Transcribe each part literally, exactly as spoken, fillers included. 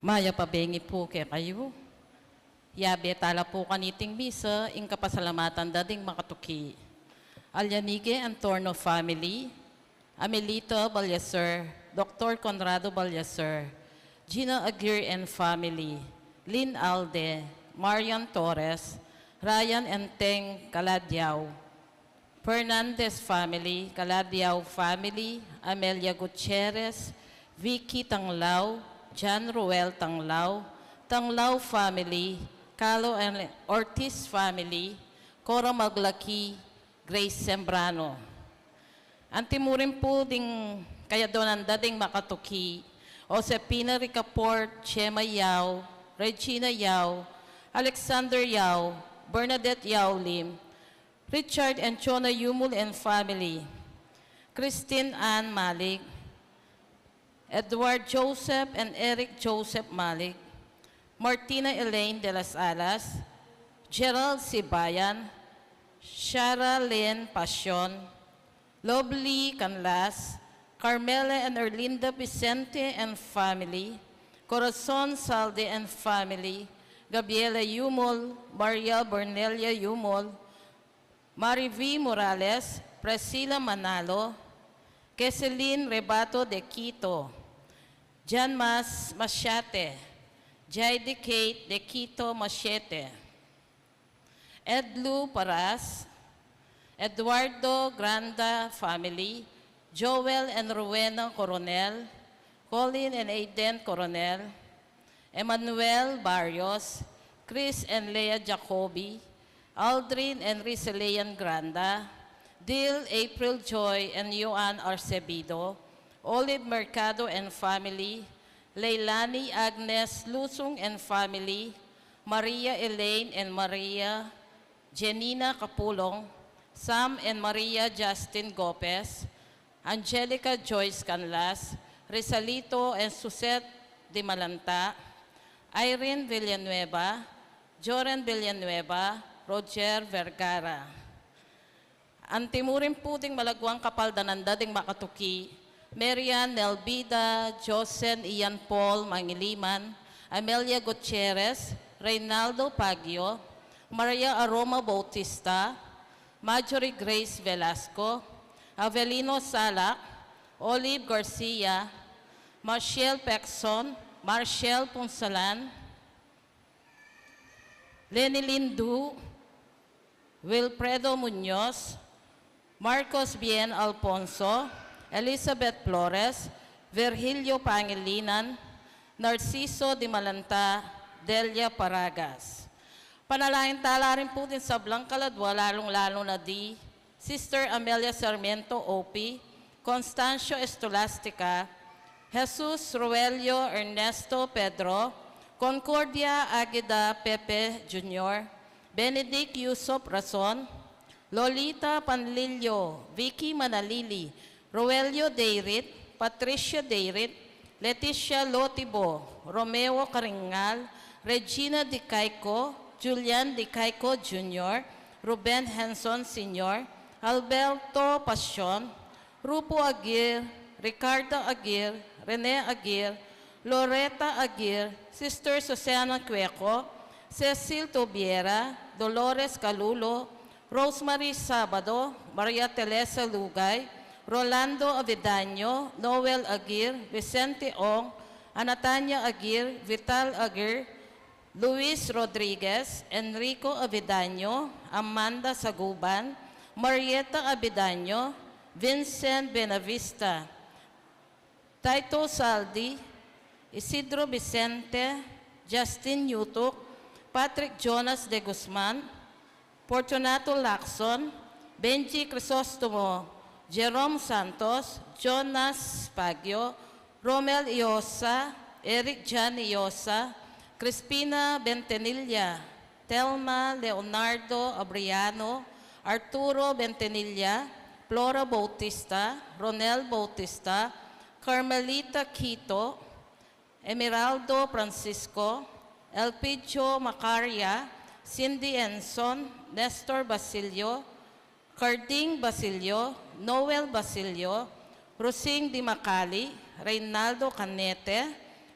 Mayap a bengi pu kekayu. Yabe tala pu kaniting misa ing kapasalamatan da ding makatuki. Alyanige Antorno family, Amelita Balyaser, Doktor Conrado Balyaser, Gina Aguirre and family, Lynn Alde, Marian Torres, Ryan and Teng Caladiao, Fernandez family, Caladiao family, Amelia Gutierrez, Vicky Tanglao, John Ruel Tanglao, Tanglao family, Calo and Ortiz family, Cora Maglaki, Grace Sembrano. Antimurin pu ding kayaduanan da ding makatuki, Josepina Ricaport, Chema Yao, Regina Yao, Alexander Yao, Bernadette Yao Lim, Richard and Chona Yumul and family, Christine Ann Malik, Edward Joseph and Eric Joseph Malik, Martina Elaine de las Alas, Gerald Sibayan, Shara Lynn Pasion, Lovely Canlas, Carmela and Erlinda Vicente and family, Corazon Salde and family, Gabriela Yumul, Maria Bernelia Yumul, Marivi Morales, Priscilla Manalo, Keselin Rebato de Quito, Jan Mas Machete, Jaidi Kate de Quito Machete, Edlu Paras, Eduardo Granda family, Joel and Rowena Coronel, Colin and Aiden Coronel, Emmanuel Barrios, Chris and Lea Jacobi, Aldrin and Rizalean Granda, Dil, April Joy and Joan Arcebido, Olive Mercado and family, Leilani Agnes Lusung and family, Maria Elaine and Maria Jenina Capulong, Sam and Maria Justin Gopez, Angelica Joyce Canlas, Rizalito and Suzette Dimalanta, Irene Villanueva, Joren Villanueva, Roger Vergara. Antimurin pu ding malaguang kapaldanan da ding makatuki, Marian Nelbida, Josen Ian Paul Mangiliman, Amelia Gutierrez, Reynaldo Pagio, Maria Aroma Bautista, Marjorie Grace Velasco, Avelino Salak, Olive Garcia, Marshall Pexon, Marshall Punsalan, Lenny Lindu, Wilfredo Muñoz, Marcos Bien Alfonso, Elizabeth Flores, Virgilio Pangilinan, Narciso Dimalanta, Delia Paragas. Panalangin tala rin pu ding sablang kaladwa, lalung-lalu na di Sister Amelia Sarmiento O P, Constancio Estolastica, Jesus Roelio Ernesto Pedro, Concordia Agueda Pepe Junior, Benedict Yusop Rason, Lolita Panlilio, Vicky Manalili, Roelio Deirit, Patricia Deirit, Leticia Lotibo, Romeo Caringal, Regina Dicaico, Julian Dicaico Junior, Ruben Henson Senior, Alberto Pasion, Rupo Aguirre, Ricardo Aguirre, Rene Aguirre, Loretta Aguirre, Sister Susana Cueco, Cecil Tobiera, Dolores Calulo, Rosemary Sabado, Maria Teresa Lugay, Rolando Avidaño, Noel Aguirre, Vicente Ong, Anatania Aguirre, Vital Aguirre, Luis Rodriguez, Enrico Avidaño, Amanda Saguban, Marieta Avidaño, Vincent Benavista, Taito Saldi, Isidro Vicente, Justin Yutuk, Patrick Jonas de Guzman, Fortunato Lacson, Benji Crisostomo, Jerome Santos, Jonas Pagio, Romel Iosa, Eric Jan Iosa, Crispina Bentenilla, Telma Leonardo Abriano, Arturo Bentenilla, Flora Bautista, Ronel Bautista, Carmelita Quito, Emeraldo Francisco, Elpidio Macaria, Cindy Enson, Nestor Basilio, Carding Basilio, Noel Basilio, Rosing Dimacali, Reynaldo Canete,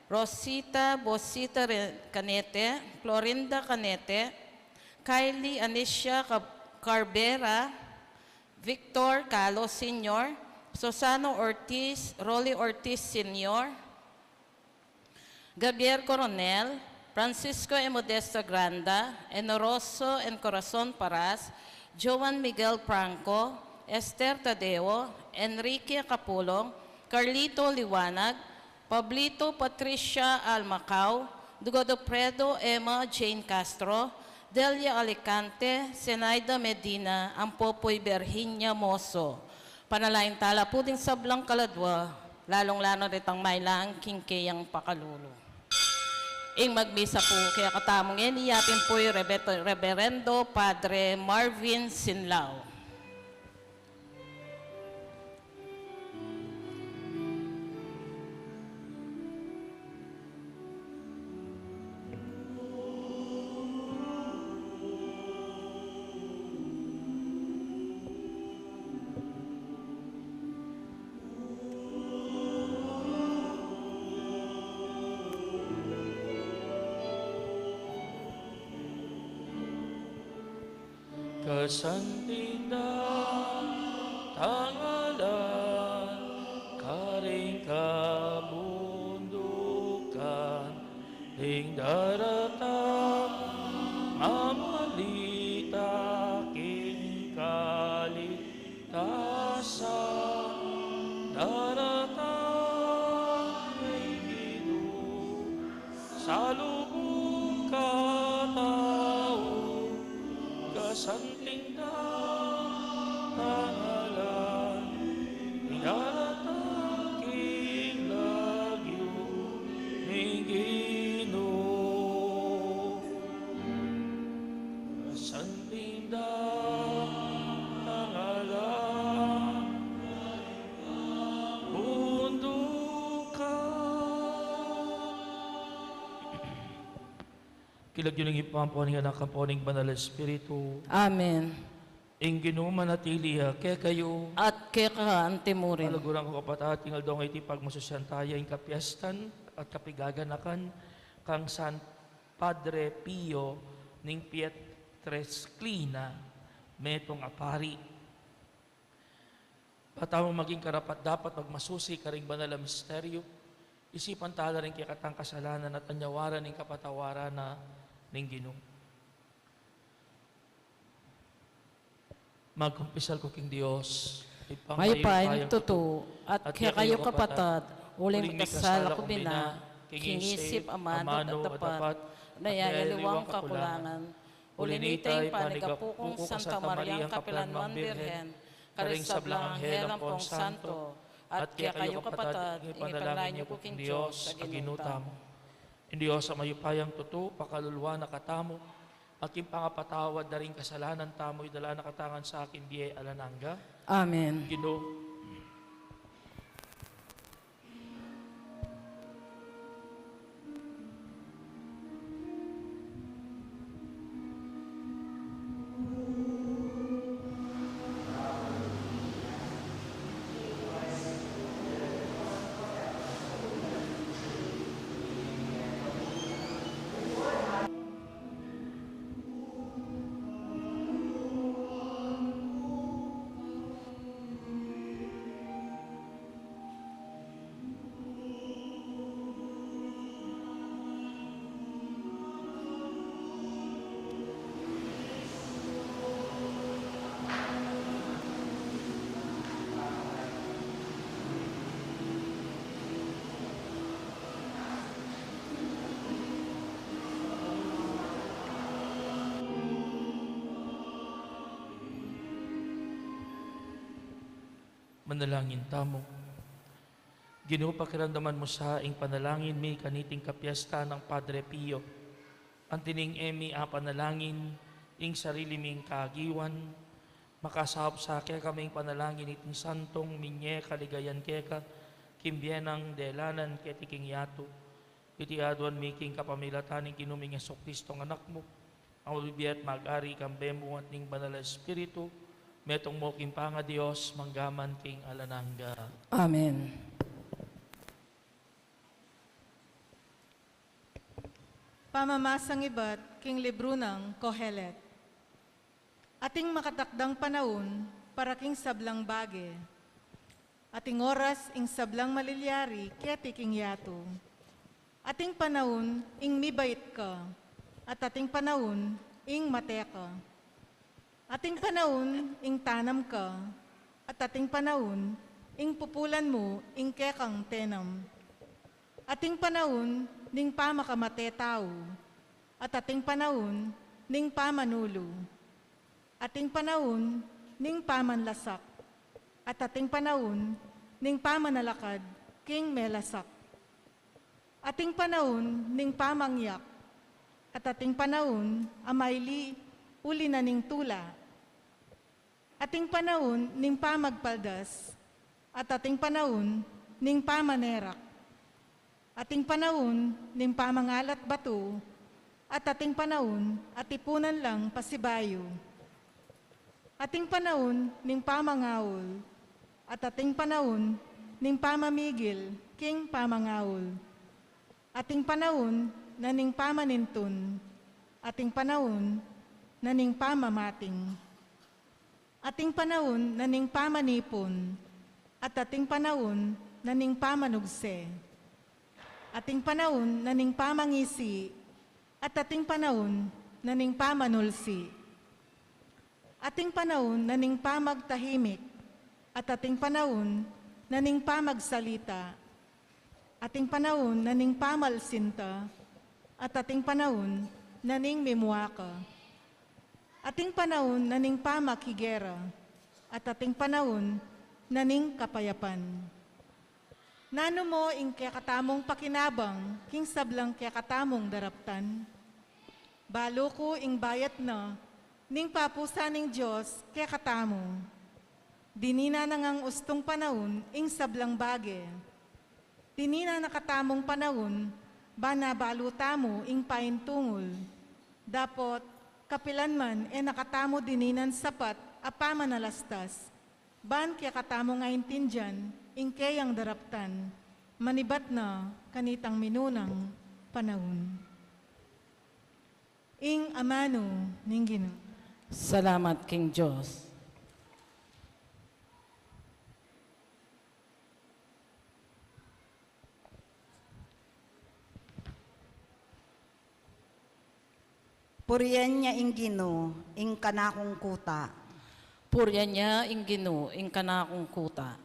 Rosita Bosita Re-, Canete, Clorinda Canete, Kylie Anicia Cab-, Carbera, Victor Calo Senior, Susano Ortiz, Rolly Ortiz Senior, Gabriel Coronel, Francisco E. Modesto Granda, Enoroso and Corazon Paras, Joan Miguel Franco, Esther Tadeo, Enrique Capulong, Carlito Liwanag, Pablito Patricia Almacao, Godofredo Emma Jane Castro, Delia Alicante, Zenaida Medina, ampo pu i Virginia Moso. Panalangin tala pu ding sablang kaladwa, lalung-lalu na ritang mailang king keyang pakalulu. Ing magmisa pu kekatamu ngeni, yapin pu i Rebe-, Reberendo Padre Marvin Sinlao. Kasanting dang tangalan karing kabundukan, ding daratang a balita king kalikasan, daratang ing Ginu salubung katau, kasanting dang tangalan, ing daratang king lagyu ning Ginu. Kasanting dang tangalan, bundukan. King lagyu ning Ibpa, ampo ning Anak, ampo ning Banal a Espiritu. Amen. Ing Ginu manatili ya kekayu. At keka antimurin. Kaluguran ku kapatad, king aldo ngeni pagmasusyan taya ing kapiestan at kapigaganakan kang San Padre Pio ning Pietrelcina, metung a pari. Ba tamu maging karapat-dapat magmasusi karing banal a misteryu, isipan tala ring kekatang kasalanan at anyawaran ing kapatawaran na ning Ginu. Magkumpisal ku king Dios, Ibpang mayupayang tutu, at kekayu kapatad, uling mikasala ku bina king isip, amanu, at dapat, at meyaliwang kakulangan. Uli nita, ipanigapu kung Santa Mariang kapilan man Birhen, karing sablang anghel ampong santo, at kekayu kapatad, ipanalangin yu ku king Dios a Ginu tamu. Ing Dios a mayupayang tutu pakaluluan na katamu, at king pangapatawad da ring kasalanan tamu, idala na katamu ngan sa king bie alang angga. Amen. Ginu. Manalangin tamu. Ginu, pakiramdaman mu sa ing panalangin mi kaniting kapiesta nang Padre Pio. Anti ning e mi apanalangin ing sarili ming kaagiwan, makasaup sa kekami ing panalangin niting santong minye kaligayan keka king bie nang delanan keti king yatu. Iti aduan mi king kapamilatan ning Ginu ming Jesucristo, Anak mu, a mabibie at mag-ari kambe mu at ning Banal a Espiritu, metung mu king pangaDios, mangga man king alang angga. Amen. Pamamasang ibat king libru nang Kohelet. Ating makatakdang panaun para king sablang bage. Ating oras ing sablang malilyari keti king yatu. Ating panaun ing mibait ka, at ating panaun ing mate ka. Ating panaun ing tanam ka, at ating panaun ing pupulan mu ing kekang tenam. Ating panaun ning pamakamate tau, at ating panaun ning pamanulu. Ating panaun ning pamanlasak, at ating panaun ning pamanalakad king melasak. Ating panaun ning pamangyak, at ating panaun a maili uli na ning tula. Ating panaun ning pamagpaldas, at ating panaun ning pamanerak. Ating panaun ning pamangalat batu, at ating panaun a tipunan lang pasibayu. Ating panaun ning pamangaul, at ating panaun ning pamamigil king pamangaul. Ating panaun na ning pamanintun, ating panaun na ning pamamating. Ating panaun na ning pamanipun, at ating panaun na ning pamanugse. Ating panaun na ning pamangisi, at ating panaun na ning pamanulsi. Ating panaun na ning pamagtahimik, at ating panaun na ning pamagsalita. Ating panaun na ning pamalsinta, at ating panaun na ning mimuaka. Ating panaun na ning pamakigera, at ating panaun na ning kapayapan. Nanu mo ing kekatamung pakinabang king sablang kekatamung daraptan? Balu ku ing bayat na ning papusa ning Dios kekatamu. Dininan na ngang ustung panaun ing sablang bage. Dininan na katamung panaun, ban mabalu tamu ing paintungul. Dapot, kapilan man e na katamu dininan sapat a pamanalastas, ban kekatamung aintindian ing keyang daraptan, manibat na kanitang minunang panaun. Ing amanu ning Ginu. Salamat king Dios. Purian ya ing Ginu ing kanakung kuta. Purian ya ing Ginu ing kanakung kuta.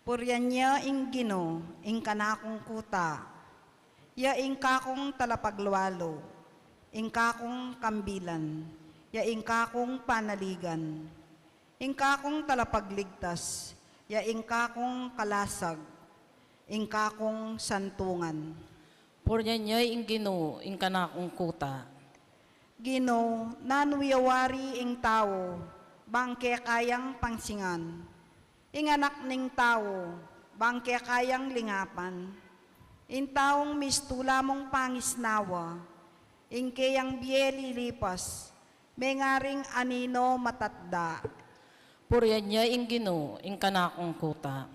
Purian ya ing Ginu ing kanakung kuta. Ya ing kakung talapaglualu, ing kakung kambilan, ya ing kakung panaligan, ing kakung talapagligtas, ya ing kakung kalasag, ing kakung santungan. Purian ya ing Ginu ing kanakung kuta. Ginu, nanu ya wari ing tau, bang keka yang pangsingan? Ing anak ning tau, bang keka yang lingapan? Ing taung mistula mung pangisnawa, ing keyang bie lilipas, mengaring anino matatda. Purian ya ing Ginu ing kanakung kuta.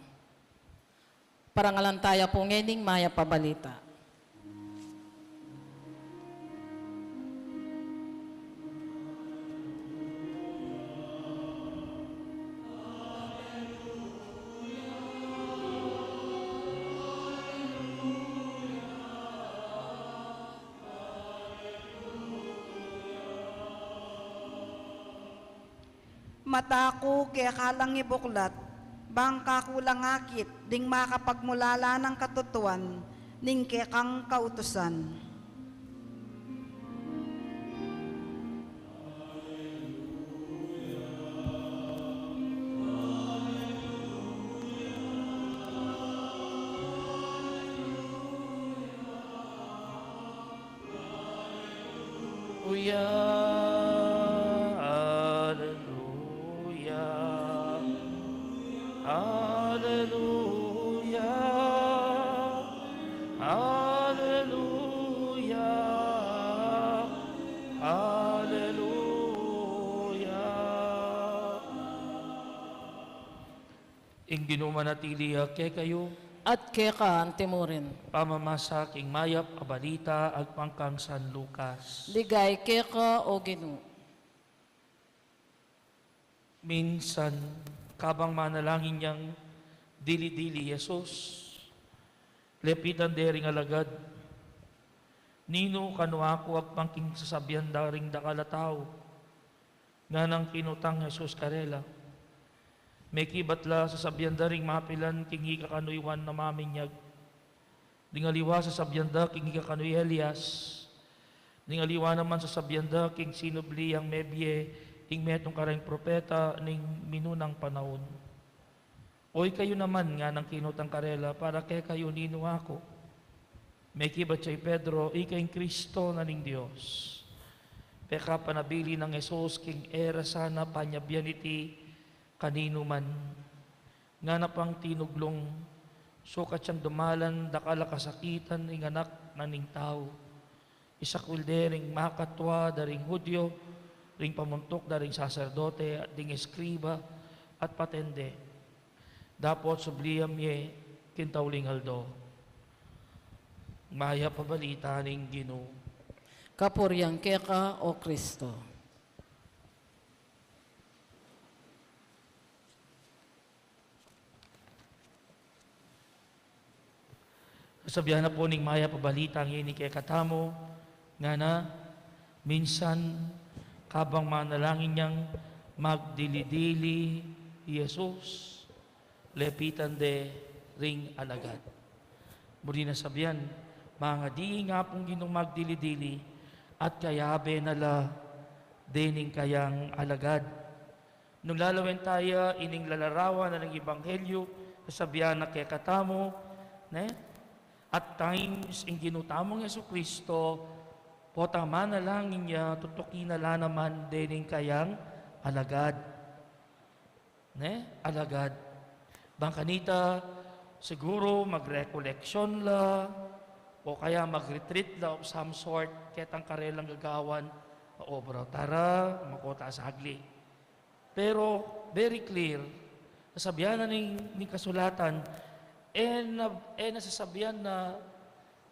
Parangalan taya pu ngening mayap a balita. Mata ku keka lang ibuklat, bang kaku lang akit ding makapagmulala nang katutuan ning kekang kautusan. Aleluya, aleluya, aleluya, aleluya. Ing Ginu manatili ya kekayu. At keka antimurin. Pamamasa king mayap a balita agpang kang San Lucas. Ligaya keka, O Ginu. Minsan, kabang manalangin yang dili-dili Jesus, lepitan de ring alagad, "Ninu kanu aku agpang king sasabian da ring dakal a tau?" Nganang kinutang Jesus karela, "Mekibat la sasabian da ring mapilan king ika kanu i Juan a Maminyag. Ding aliwa sasabian da king ika kanu i Elias. Ding aliwa naman sasabian da king sinubli yang mebie ing metung kareng propeta ning minunang panaun." "O ikayu naman," nganang kinutang karela, "para kekayu ninu aku?" Mekibat ya i Pedro, "Ika ing Kristo na ning Dios." Pekapanabilin nang Jesus king e ra sana panyabian iti kaninuman. Ngana pang tinuglung, "Sukat yang dumalan dakal a kasakitan ing Anak na ning Tau. Isakwil de ring makatua da ring Judio, ring pamuntuk da ring saserdote, at ding eskriba, at paten de. Dapot sublian ye king tauling aldo." Mayap a balita ning Ginu. Kapurian keka, O Kristo. Sabian na pu ning mayap a balita ngeni kekatamu, ngana, minsan kabang manalangin yang magdili-dili i Jesus, lepitan de ring alagad. Buri na sabian, mangadi ing Apung Ginung magdili-dili, at kayabe na la dening kayang alagad. Nung lalawen taya ining lalarawan na ning Ebanghelyu, sasabian na kekatamu, ne? At times, ing Ginu tamung Jesu Kristo, potang manalangin ya, tutuki na la naman dening kayang alagad. Ne? Alagad. Bang kanita, siguru mag-recollection la, o kaya mag-retreat la of some sort, ketang karelang gagawan, obra tara, makota sagli. Pero, very clear, sasabian na ning, ning kasulatan, e na, e na sasabian na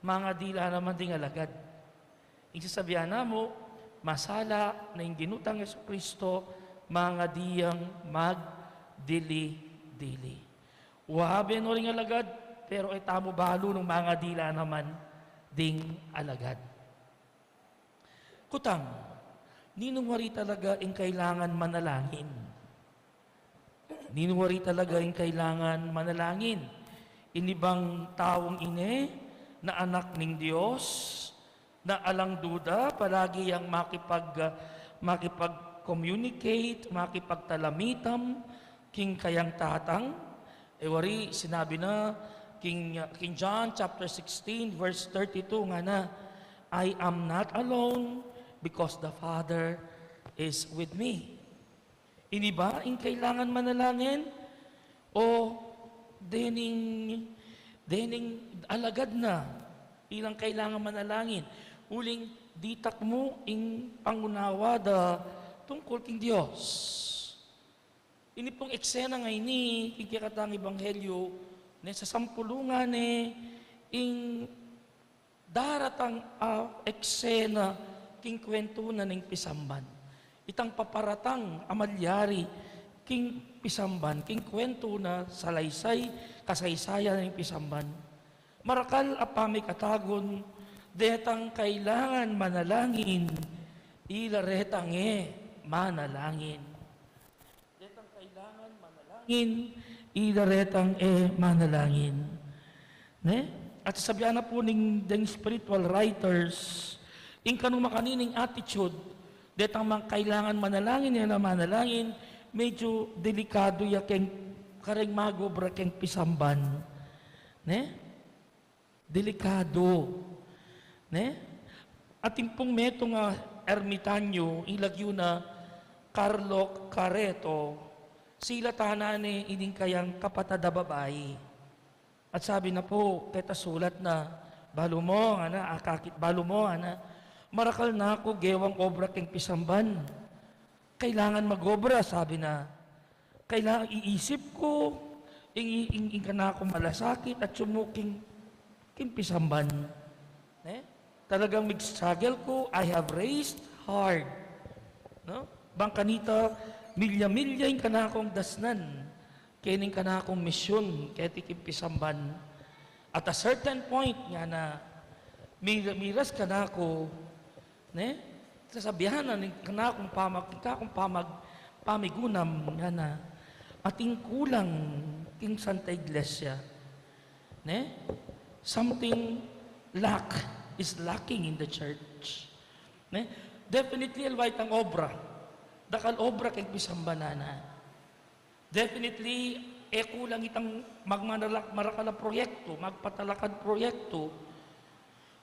mangadi la naman ding alagad. Ing sasabian na mu, masala na ing Ginu tang Jesu Kristo, mangadi yang magdili-dili. Wabe no ring alagad, pero e tamu balu nung mangadi la naman ding alagad. Kutang, ninung wari talaga ing kailangan manalangin? Ninung wari talaga ing kailangan manalangin? Ini bang taung ini na anak ning Dios, na alang duda, palagi yang makipag-, makipag-communicate, makipagtalamitam king kayang Tatang? E wari, sinabi na, King, King John chapter sixteen, verse thirty-two, ngana, "I am not alone, because the Father is with me." Ini ba ing kailangan manalangin? O dening, dening alagad na ilang kailangan manalangin? Uling ditak mu ing pangunawa da tungkul king Dios. Ini pung eksena ngeni, king kekatang ebanghelyo, ne, sasampulungan ne ing daratang a eksena king kwentu na ning pisamban. Itang paparatang a malyari king pisamban, king kwentu na salaysay, kasaysayan ning pisamban. Marakal a pamikatagun, detang kailangan manalangin, ila retang e manalangin. Detang kailangan manalangin, ila retang e manalangin. Ne? At sabian na pu ning deng spiritual writers, ing kanu makanining attitude, detang mang kailangan manalangin, e na manalangin, medyo delikadu ya keng kareng mag-obra keng pisamban. Ne? Delikadu, ne? Atin pung metung a ermitanyo, ing lagyu na Carlo Careto, silatan na ne ining kayang kapatad a babai. At sabi na pu, keta sulat na, "Balu mo, ana, akakit, balu mo, ana, marakal na ku gewang obra keng pisamban. Kailangan mag-obra," sabi na. "Kailangan, iisip ku, Ing, ing, ing kanakung malasakit, atyu mu king, king pisamban. Ne? Talagang mig-struggle ku, I have raised hard. No? Bang kanita, milya-milya ing kanakung dasnan. Kening kanakung misyun, keti king pisamban. At a certain point, ngana, mi-, miras kanaku, ne? Sasabian na ning kanakung pamag-, kakung pamag-, pamigunam, ngana, atin kulang king Santa Iglesia. Ne? Something lack is lacking in the church. Ne? Definitely, aliwa itang obra. Dakal obra king pisamban, ngana. Definitely, e kulang itang magmanalak-, marakal a proyektu, magpatalakad proyektu.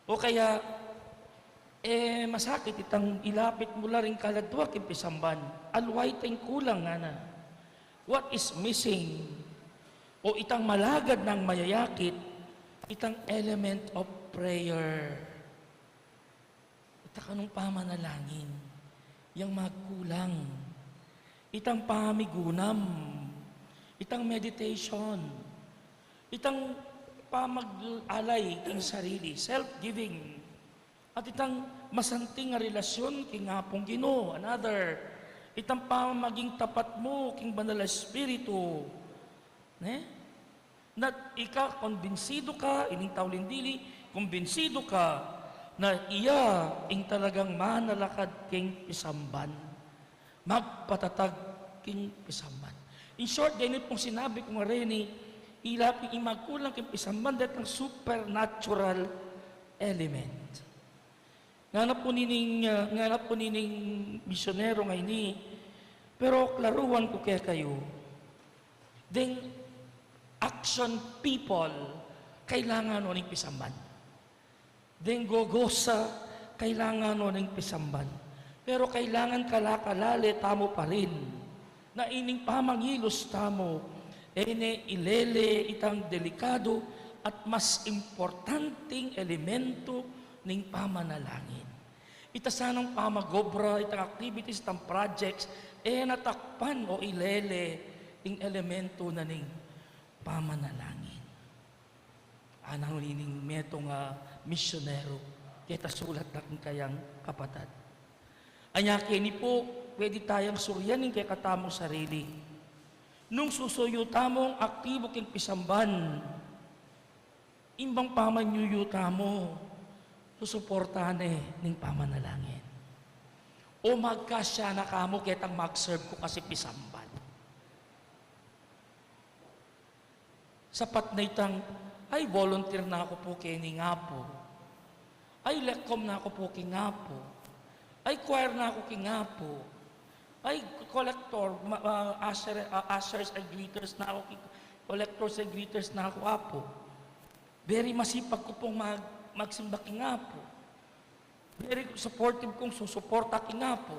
O kaya, e masakit itang ilapit mu la ring kaladwa king pisamban. Aliwa itang kulang, ngana. What is missing? O itang malagad nang mayayakit, itang element of prayer. Ita kanung pamanalangin, yang magkulang. Itang pamigunam, itang meditation, itang pamag-alay king sarili, self-giving, at itang masanting a relasyon king Apung Ginu, another, itang pamaging tapat mu king Banal a Espiritu, ne? Na ika, kumbinsidu ka, ining tau ling dili, kumbinsidu ka na iya ing talagang manalakad king pisamban, magpatatag king pisamban. In short, deni pung sinabi kung areni, ila pin ing magkulang king pisamban, detang supernatural element. Ngana pu nining, ah, ngana pu nining misyonero ngeni, pero klaruan ku kekayu, deng action people, kailangan no ning pisamban. Deng gogosa, kailangan no ning pisamban. Pero kailangan kala-kalale tamu pa rin na ining pamangilus tamu, e ne ilele itang delikadu at mas importanteng elemento ning pamanalangin. Ita sanang pamag-obra, itang activities, itang projects, e natakpan o ilele ing elemento na ning pamanalangin. Ngana nining metung a misyonero, keta sulat na king kayang kapatad. Anya keni pu, pwede tayang surian ing kekatamung sarili. Nung susuyu tamung aktibu king pisamban, ing bang pamanyuyu tamu, susuportan ne ning pamanalangin. O magkasya na ka mu ketang mag-serve ku kasi pisamban. Sapat na itang, ay, volunteer na ku pu keni, Apu. Ay, lekkom na ku pu keni, Apu. Ay, choir na ku keni, Apu. Ay, collector, ma-, ah, usher, ah, ushers and greeters na ku keni, collectors and greeters na ku, Apu. Very masipag ku pung mag-, magsimba keni, Apu. Very supportive kung susuporta keni, Apu.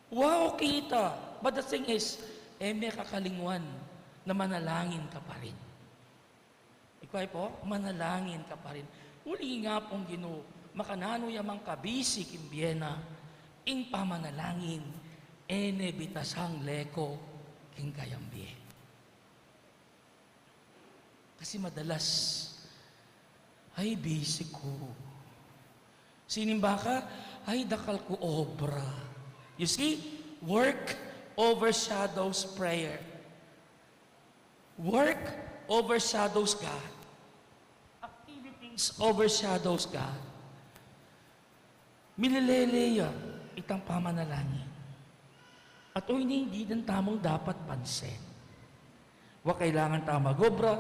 Wow, kita. But the thing is, e me kakalingwan na manalangin ka pa rin. Ikwa pu, manalangin ka pa rin. Uli nga pung Ginu, makananu ya mang kabisi king bie na, ing pamanalangin, e ne bitasang leko king kayang bie. Kasi madalas, ay, busy ku. Sinimba ka, ay, dakal ku obra. You see, work overshadows prayer. Work overshadows God. Activities overshadows God. Milelele ya itang pamanalangin. At o ini, ing dinan tamung dapat pansin. Wa, kailangan ta mag-obra,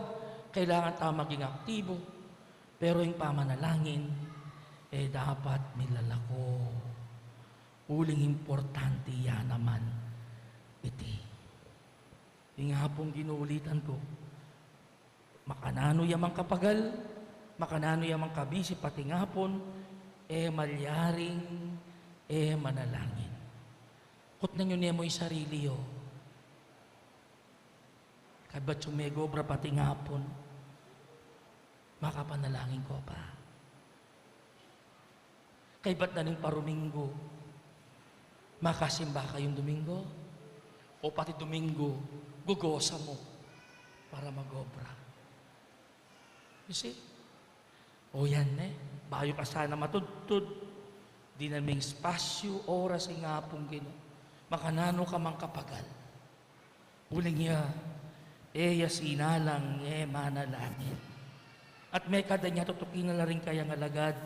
kailangan ta maging aktibo, pero ing pamanalangin, e dapat milalako. Uling importante ya naman iti. Ing apung ginulitan ku, makananu ya mang kapagal, makananu ya mang kabisi pati ngapun, e malyaring e manalangin. Kutnan yu ne mu ing sarili yu. Kaybat yung megobra pati ngapun, makapanalangin ko pa. Kaybat na ning paruminggu, makasimba kayung Duminggu? O pati Duminggu, gugosa mu? para mag-obra. You see? O yan, ne? Bayu ka sana matudtud, dinan meng espasyu, oras, ing Apung Ginu. Makananu ka mang kapagal. Uling ya, e ya sinalang, e manalangin. At mekad a nya tutukin na la ring kayang alagad,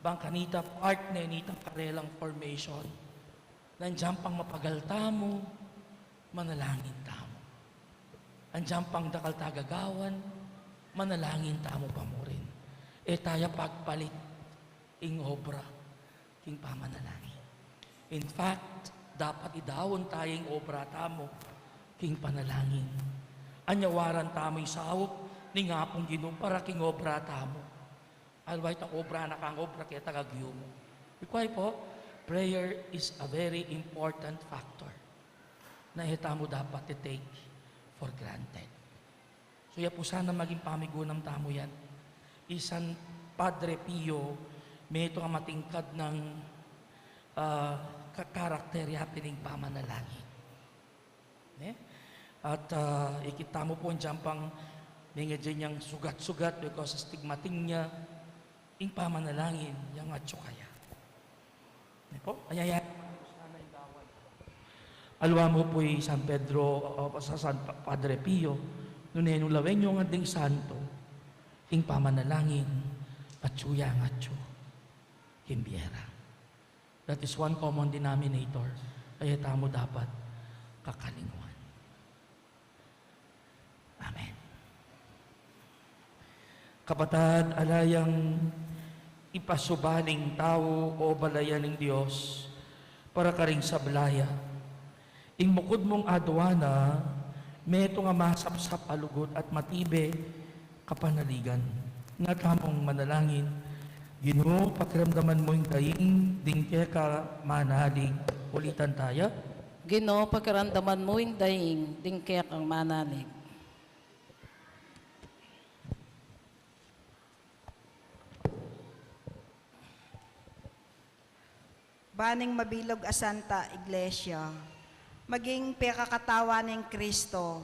bang kanita part ne nitang karelang formation. Nandiyan pang mapagal tamu, manalangin tamu. Andiyan pang dakal taya gagawan, manalangin tamu pa mu rin. E taya pagpalit ing obra king pamanalangin. In fact, dapat idaun taya ing obra tamu king panalangin. Anyawaran tamu ing saup ning Apung Ginu para king obra tamu. Aliwa itang obra na kang obra keta kag yumu. Because po, prayer is a very important factor na e tamu dapat i-take for granted. So, ya pu sana maging pamigunam tamu yan. I San Padre Pio, metung a matingkad nang, ah, ka-, karakter ya pin ing pamanalangin. Ne? At, ah, ikit tamu pu andiyan pang mengedya niyang sugat-sugat because stigmating niya ing pamanalangin yang atyu kaya. Ne po? Kaya yan. Aliwa mu pu i San Pedro, o, o, sa San Pa-, Padre Pio, nune nu lawen yu ngan ding santo, ing pamanalangin, atyu yang atyu king bie ra. That is one common denominator. Kaya tamu dapat kakalingwan. Amen. Kapatad, ala yang ipasubaling tau o balayan ning Dios para karing sabla ya. Ing mukud mung aduan na, metung a masapsap a lugud at matibe, kapanaligan. Nga tamung manalangin, Ginu, pakiramdaman mu ing daing ding keka manalig. Ulitan taya. Ginu, pakiramdaman mu ing daing ding kekang manalig. Ban ing mabilug a Santa Iglesia maging pekakatawan nang Kristo,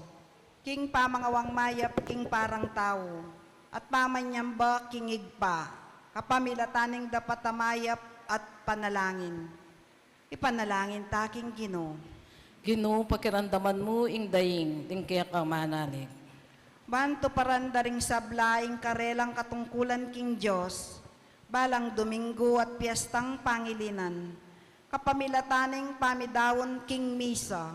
king pamangawang mayap king parang tau, at pamanyamba king Ibpa, kapamilatan ning dapat a mayap at panalangin. Ipanalangin ta king Ginu. Ginu, pakiramdaman mu ing daing ding keka manalig. Ban tuparan da ring sabla ing karelang katungkulan king Dios, balang Domingo at piestang pangilinan, kapamilatan ning pamidaun king misa.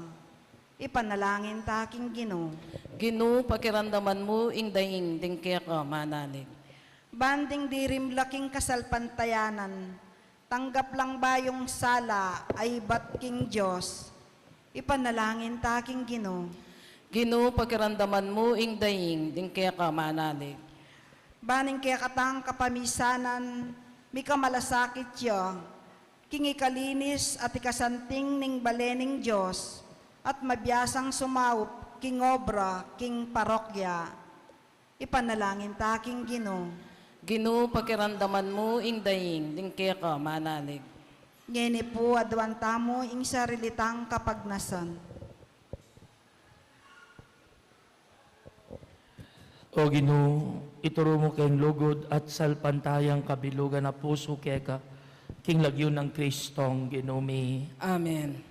Ipanalangin ta king Ginu. Ginu, pakiramdaman mu ing daing ding keka manalig. Ban ding dirimla king kasalpantayanan, tanggap lang bayung sala a ibat king Dios. Ipanalangin ta king Ginu. Ginu, pakiramdaman mu ing daing ding keka manalig. Ban ing kekatang kapamisanan, mikamalasakit ya king ikalinis at ikasanting ning bale ning Dios, at mabiasang sumaup king obra king parokya. Ipanalangin ta king Ginu. Ginu, pakiramdaman mu ing daing ding keka manalig. Ngeni pu, aduan tamu ing sarili tang kapagnasan. O Ginu, ituru mu keng lugud at salpantayang kabilugan a pusu keka, king lagyu nang Kristong Ginu mi. Amen.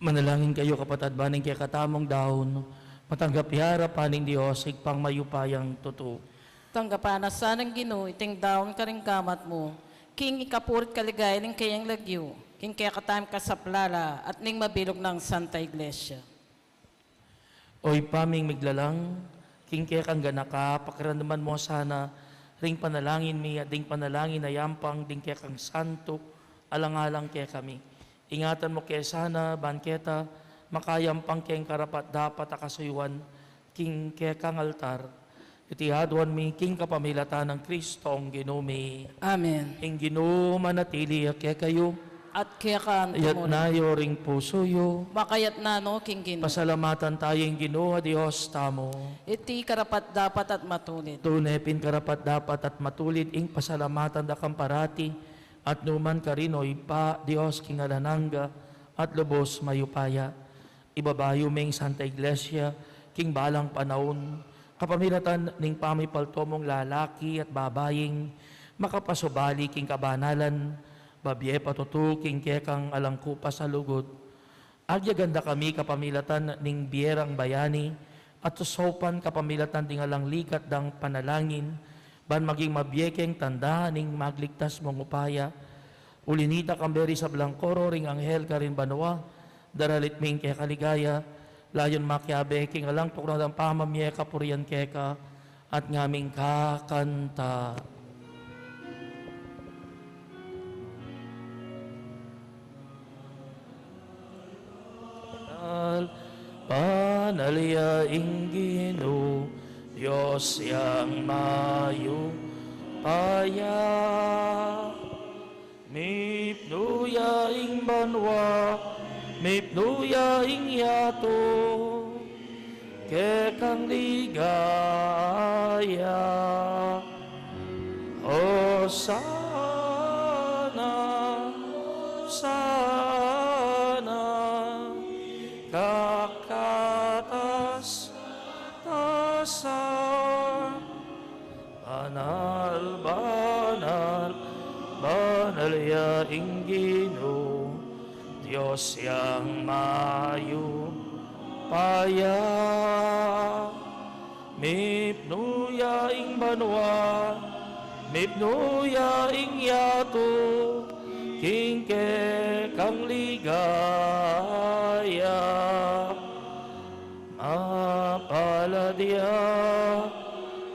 Manalangin kayu, kapatad, ban ing kekatamung daun matanggap ya king arapan ning Dios, Ibpang mayupayang tutu. Tanggapan na sa ning Ginu iting daun karing gamat mu, king ikapuri't kaligayan ning kayang lagyu, king kekatamung kasaplalan at ning mabilug nang Santa Iglesia. O Ibpa ming miglalang, king kekang ganaka, pakiramdaman mu sana ring panalangin mi at ding panalangin a yampang ding kekang santu alang-alang kekami. Ingatan mu ke sana, ban keta makayampang keng karapat-dapat a kasuyuan king kekang altar. Iti aduan mi king kapamilatan nang Kristong Ginu mi. Amen. Ing Ginu manatili ya kekayu. At keka mu rin. Iyatas yu ring pusu yu. Makayatas no king Ginu. Pasalamatan tamu ing Ginu a Dios tamu. Iti karapat-dapat at matulid. Tune pin karapat-dapat at matulid ing pasalamatan da kang parati at nukarin man, O Ibpa, Dios king alang angga at lubus mayupaya. Ibabayu ming Santa Iglesia king balang panaun, kapamilatan ning pamipalto mung lalaki at babaing makapasubali king kabanalan, babie patutu king kekang alang kupas a lugud. Agyagan da kami kapamilatan ning bie rang bayani at susaupan kapamilatan ding alang ligat dang panalangin, ban maging mabie keng tanda ning magligtas mung upaya. Uli nita, kambe ring sablang koro ring anghel karin banua, daralit ming keka ligaya, layun makiabe king alang tuknang dang pamamie kapurian keka, at ngaming kakanta. Banal, banal ya ing Ginu, Dios yang mayupaya. Mipnu ya ing banua, mipnu ya ing yatu, kekang ligaya. Hosana, Hosana, kakatas-katasan. Banal, banal, banal ya ing Ginu, Dios yang mayupaya. Mipnu ya ing banua, mipnu ya ing yatu, king kekang ligaya. Mapalad ya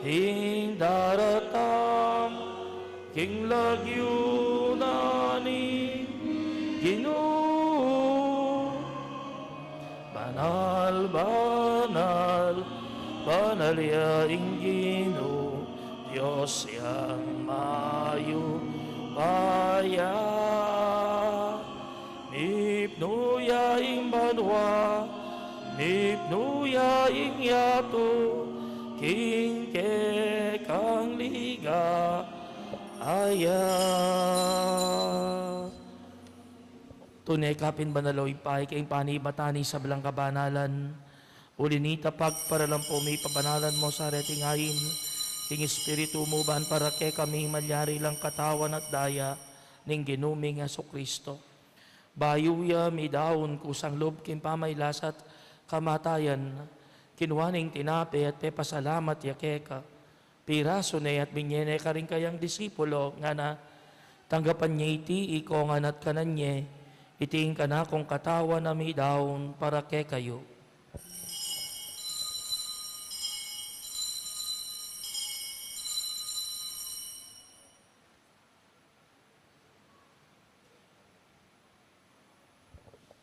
ing daratang king lagyu na ning Ginu. Banal, banal, banal ya ing Ginu, Dios yang mayupaya. Mipnu ya ing banua, mipnu ya ing yatu, king kekang ligaya. Tune ka pin banal, O Ibpa, ika ing panibatan ning sablang kabanalan. Uli na nita, pagparalan mu mi, pabanalan mu sa reting ain king Espiritu mu, ban para kekami malyari lang Katawan at Daya ning Ginu ming Jesucristo. Bayu ya midaun kusang lub king pamagkasakit at kamatayan, kinua ne ing tinape at pepasalamat ya keka. Pirasu ne at binye ne karing kayang disipulo, ngana: Tanggapan ye iti ikongan at kanan ye, iti ing kanakung katawan a midaun para kekayu.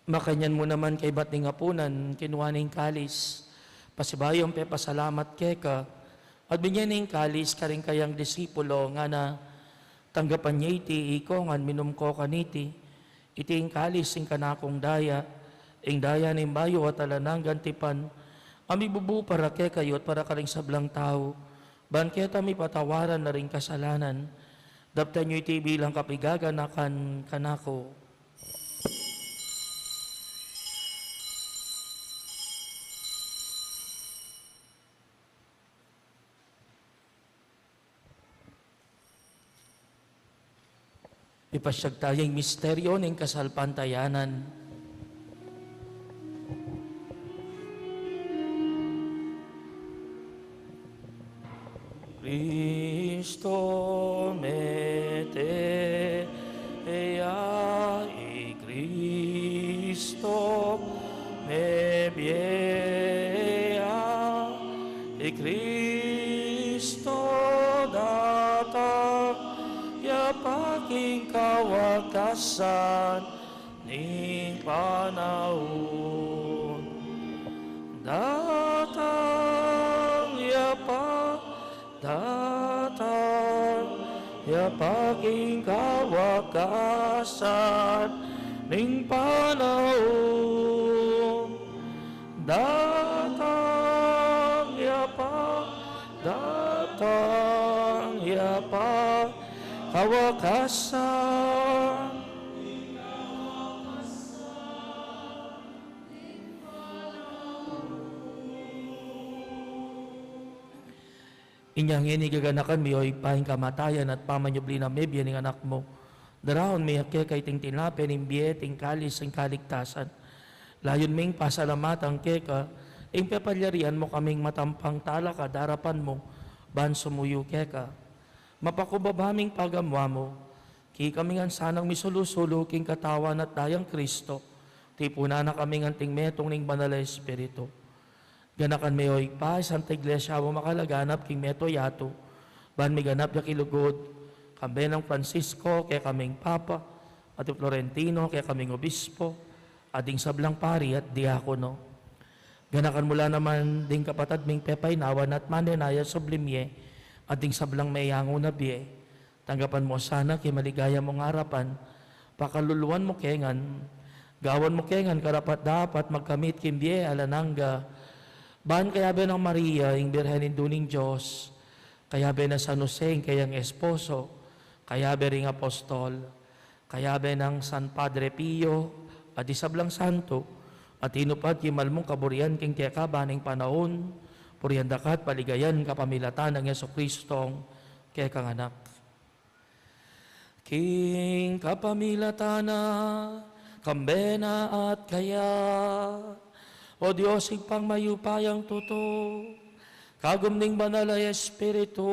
Makanyan mu naman kaybat ning apunan, kinua ne ing kalis, pasibayu yang pepasalamat keka, at binye ne ing kalis karing kayang disipulo, ngana: Tanggapan ye iti ikongan, minum ko kaniti, iti ing kalis ning kanakung daya, ing daya ning bayu at alang anggang tipan, a mibubu para kekayu at para karing sablang tau, ban keta mipatawaran la ring kasalanan. Daptan yu iti bilang kapaganakan kanaku. Ipasyag taya ing misteryo ning kasalpantayanan. Paking kawakasan ning panaun. Datang ya pa, datang ya pa king kawakasan ning panaun. Datang ya pa, datang ya pa, kawakasan. Inya ngeni gaganakan mi, o Ibpa, ing kamatayan at pamanyubli na mebie ning Anak mu. Daraun mi keka iting tinape ning bie, iting kalis ning kaligtasan. Layun ming pasalamatan keka ing pepalyarian mu kaming matampang talakad king arapan mu ban sumuyu keka. Mapakumbaba ming pagamuan mu, kekami ngan sanang misulu-sulu king katawan at dayang Kristo, tipunan na kami ngan anting metung ning Banal a Espiritu. Ganakan me, o Ibpa, ing Santa Iglesia mung makalaganap king mabilug a yatu, ban miganap ya king lugud, kambe nang Francisco, kekaming Papa, at i Florentino, kekaming Obispo, at ding sablang pari at diakono. Ganakan mu la naman ding kapatad ming pepainawa na at manenaya sublim ye, at ding sablang meyangu na bie, tanggapan mu sana king maligaya mung arapan, pakaluluan mu ke ngan, gawan mu ke ngan karapat-dapat magkamit king bie alang angga, ban kayabe nang Maria, ing Birhen Indu ning Dios, kayabe nang San Jose, ing keyang esposo, kayabe ring apostol, kayabe nang San Padre Pio, at ding sablang santo, a tinupad king mal mung kaburian king kekaban ning panaun, purian da ka at paligayan kapamilatan nang Jesucristong kekang Anak. King kapamilatan na, kambe na at kaya, O Dios, Ibpang mayupayang tutu, kagum ning Banal a Espiritu,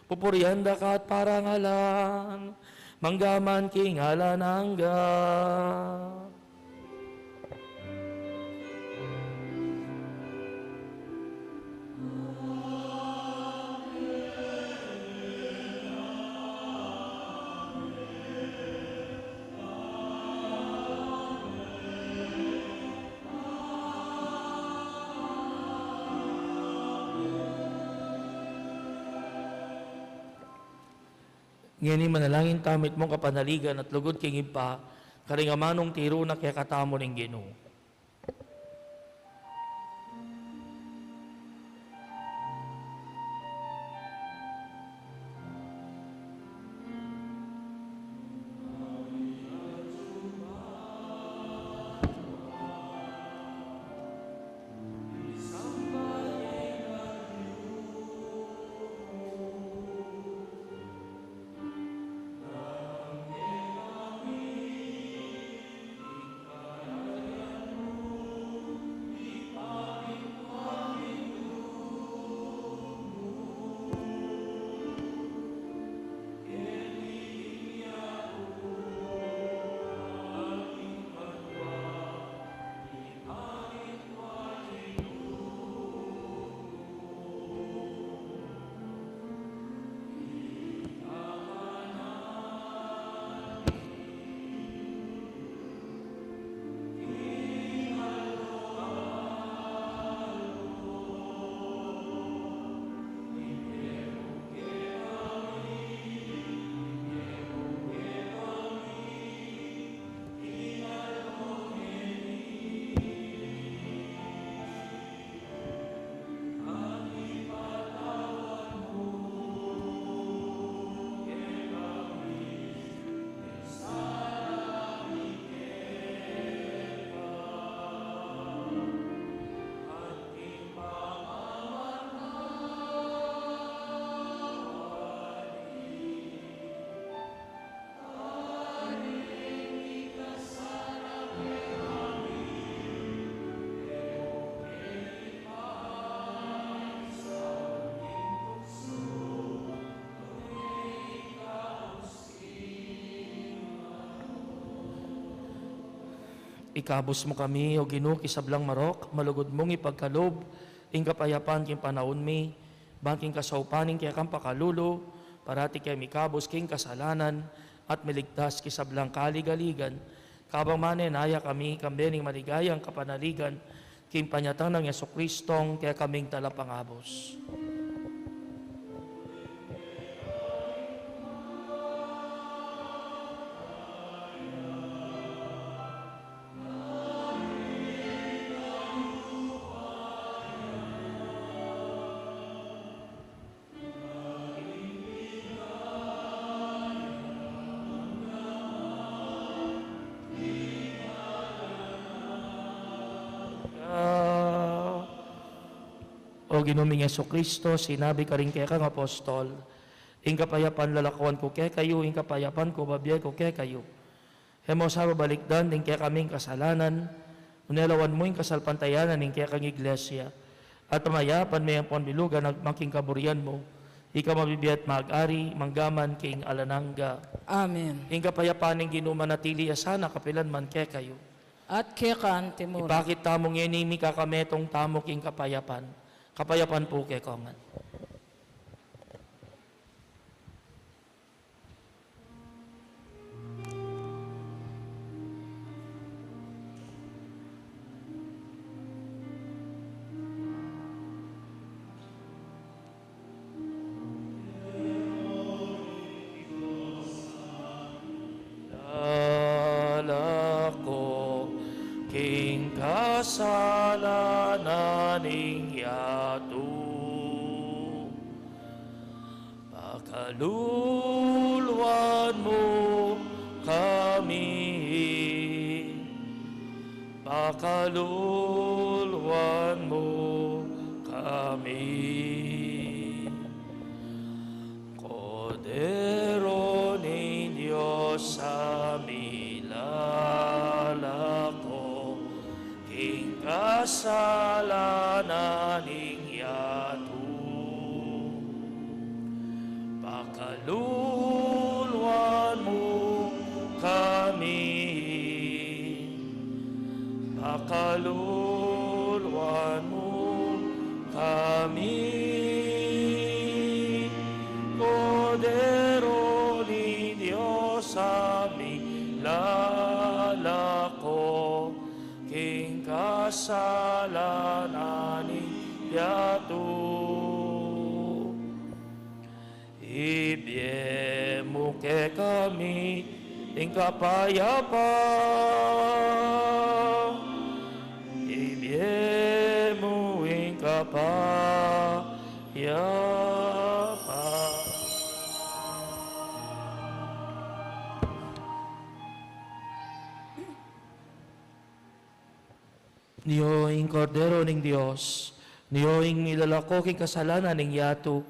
pupurian da ka at parangalan, mangga man king alang angga. Ngeni manalangin tamu itmung kapanaligan at lugud king Ibpa, karing amanung tiru na kekatamu ning Ginu. Ikabus mu kami, O Ginu, king sablang marok, malugud mung ipagkalub ing kapayapan king panaun mi, ban king kasaupan ning kekang pakalulu, Parati keng mikabus king kasalanan at miligtas king sablang kaligaligan, kabang manenaya kami kambe ning maligayang kapanaligan king panyatang nang Jesucristong kekaming Talapangabus. O Ginu ming Jesucristo, sinabi karing kekang apostol, "Ing kapayapan lalakuan ku kekayu, ing kapayapan ku bibie ku kekayu." E mu sa babalikdan ding kekaming kasalanan, nune lawan mu ing kasalpantayanan ning kekang Iglesia, at pamayapan me ampon bilugan agpang king kaburian mu, ika a mabibie at mag-ari mangga man king alang angga. Amen. Ing kapayapan ning Ginu manatili ya sana kapilan man kekayu. At keka anti mu rin. Ipakit tamu ngeni ing mikakametung tamu king kapayapan. Kapayapan pu kekongan. Lalako king kasalanan ning yatu. Pakaluluan mu kami, pakaluluan mu kami. Kordero ning Dios a milalako king kasalanan ning yatu. Pakaluluan mu kami, pakaluluan mu kami. Kordero ning Dios a milalako king kasalanan ning yatu. Ibie mu kekami ing kapayapan. Ibie mu ing kapayapan. Nio ing Kordero ning Dios, nio ing milalako king kasalanan ning yatu,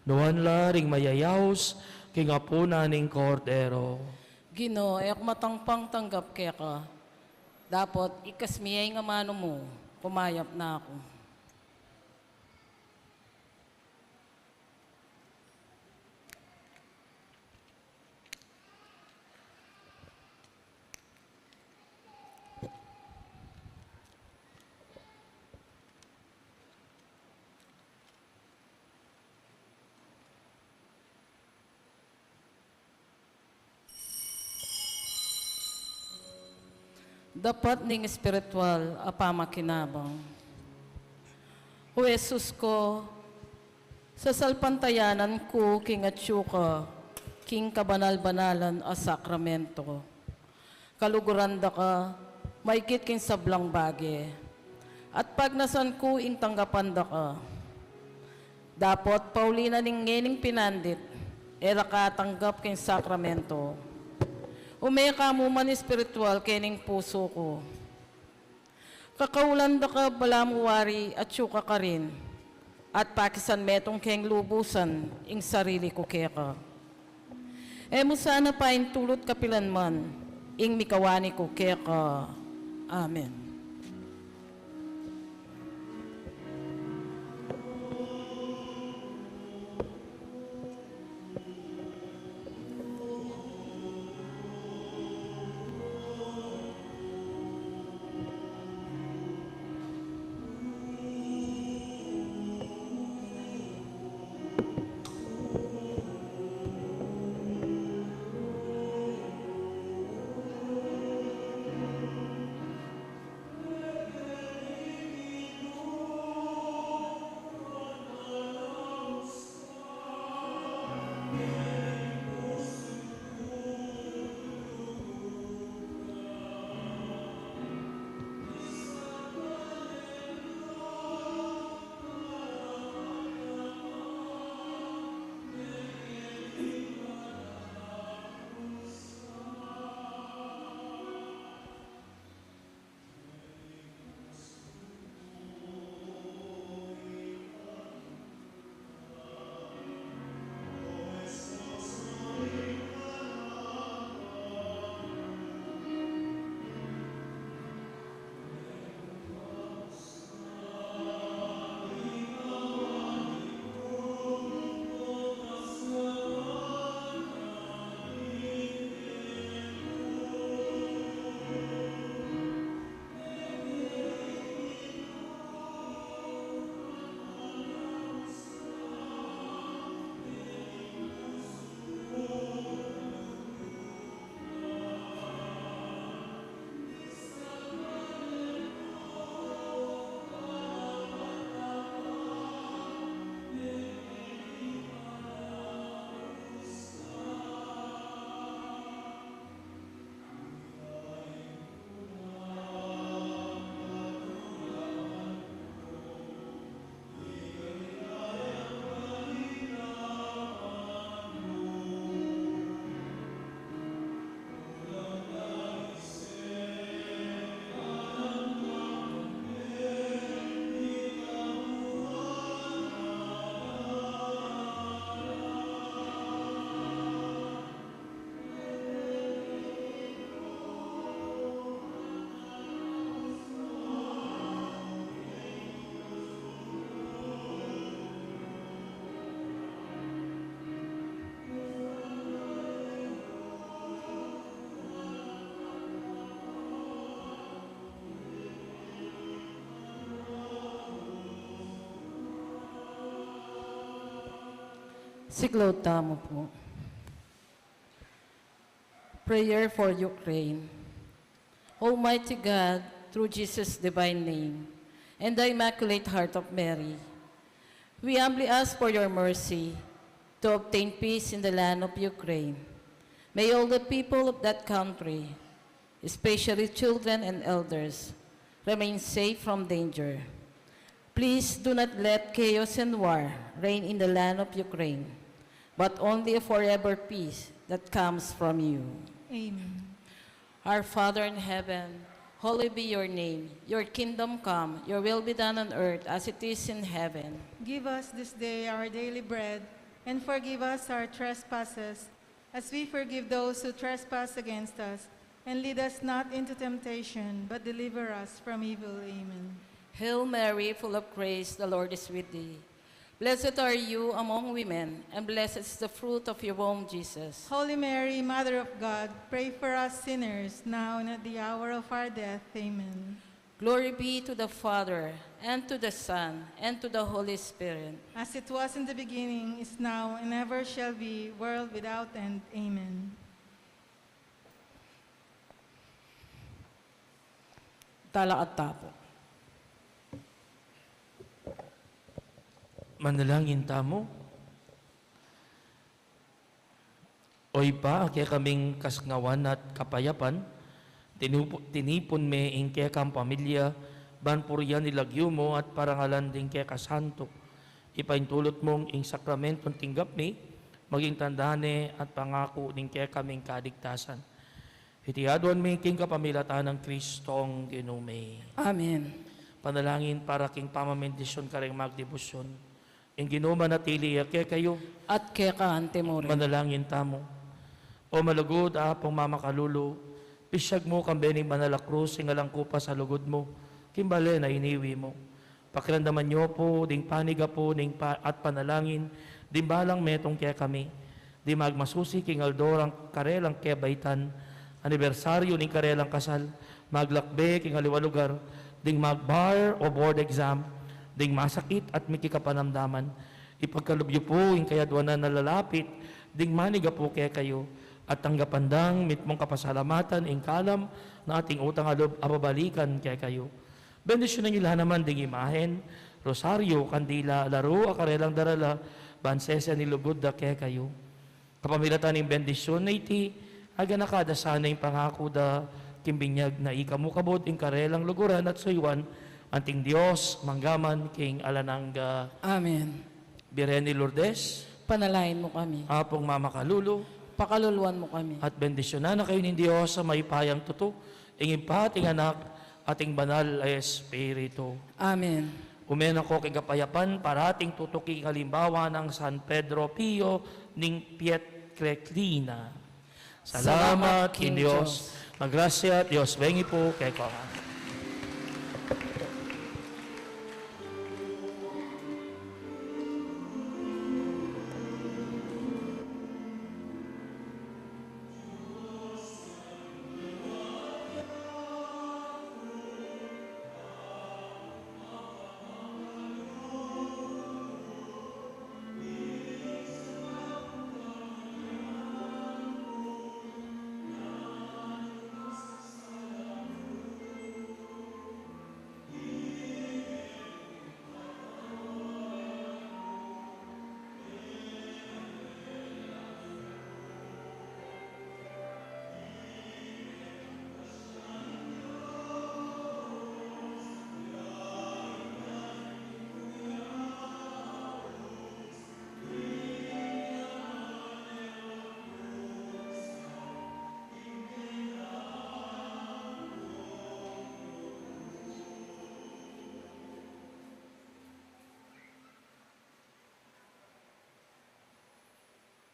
nuan la ring mayayaus king apunan ning Kordero. Ginu, e ku matangpang tanggap keka, dapot ikes mi ing amanu mu, kumayap na ku. Dapat ning espiritual a pamakinabang. O Jesus ku, sasalpantayanan ku king atyu ka king kabanal-banalan a sakramento. Kaluguran da ka maigit king sablang bage, at pagnasan ku ing tanggapan da ka. Dapot pauli na ning ngening pinandit, e da ka atanggap king sakramento. Ume ka mu man espiritual kening pusu ku. Kakaulan da ka balamu wari atyu ka karin, at pakisan metung keng lubusan ing sarili ku keka. E mu sana paintulut kapilan man ing mikawani ku keka. Amen. Siklaud tamu pu. Prayer for Ukraine. Almighty God, through Jesus' divine name and the Immaculate Heart of Mary, we humbly ask for your mercy to obtain peace in the land of Ukraine. May all the people of that country, especially children and elders, remain safe from danger. Please do not let chaos and war reign in the land of Ukraine, but only a forever peace that comes from you. Amen. Our Father in heaven, holy be your name. Your kingdom come, your will be done on earth as it is in heaven. Give us this day our daily bread, and forgive us our trespasses, as we forgive those who trespass against us. And lead us not into temptation, but deliver us from evil. Amen. Hail Mary, full of grace, the Lord is with thee. Blessed are you among women, and blessed is the fruit of your womb, Jesus. Holy Mary, Mother of God, pray for us sinners, now and at the hour of our death. Amen. Glory be to the Father, and to the Son, and to the Holy Spirit. As it was in the beginning, is now, and ever shall be, world without end. Amen. Talakad ta pu. Manalangin tamu. O Ibpa, a kekaming kasngawan at kapayapan, tinipu-, tinipun me ing kekang pamilya, ban purian ing lagyu mu at parangalan ding keka santu. Ipaintulut mung ing sakramentong tinggap mi, maging tanda ne at pangaku ning kekaming kaligtasan. Iti aduan mi king kapamilatan nang Kristong Ginu mi. Amen. Panalangin para king pamamendisyon kareng magdebosyon. Ing Ginu manatili ya kekayu. At keka anti mu rin. Manalangin tamu. O malugud a Apung mamakalulu, pisyag mu kambe ning banal a krus ing alang kupas a lugud mu, king bale na iniwi mu. Pakiramdaman yu pu ding panigapu ning pa-, at panalangin ding balang metung kekami, ding magmasusi king aldo rang karelang kebaitan, anibersaryu ning karelang kasal, maglakbe king aliwang lugar, ding magbar o board exam, ding masakit at mikikapanamdaman. Ipagkalub yu pu ing kayaduanan a lalapit ding manigapu kekayu, at tanggapan dang mitmung kapasalamatan ing kalam na ating utang a lub a babalikan kekayu. Bendisyunan yu la naman ding imahen, rosaryu, kandila, laru a karelang darala, ban sese ning lugud da kekayu. Kapamilatan ning bendisyun a iti, aganaka da sana ing pangaku da king binyag na ika mu kabud ing karelang luguran at suyuan, anting Dios, mangga man king alang angga. Amen. Birhen i Lourdes, panalangin mu kami. Apung mamakalulu, pakaluluan mu kami. At bendisyunan na kayu ning Dios a mayupayang tutu, ing Ibpa, at ing Anak, at ing Banal a Espiritu. Amen. Ume na ko king kapayapan, parating tutuki king alimbawa nang San Pedro Pio ning Pietrelcina. Salamat king Dios. Magrasya at Dios bengi pu kekongan.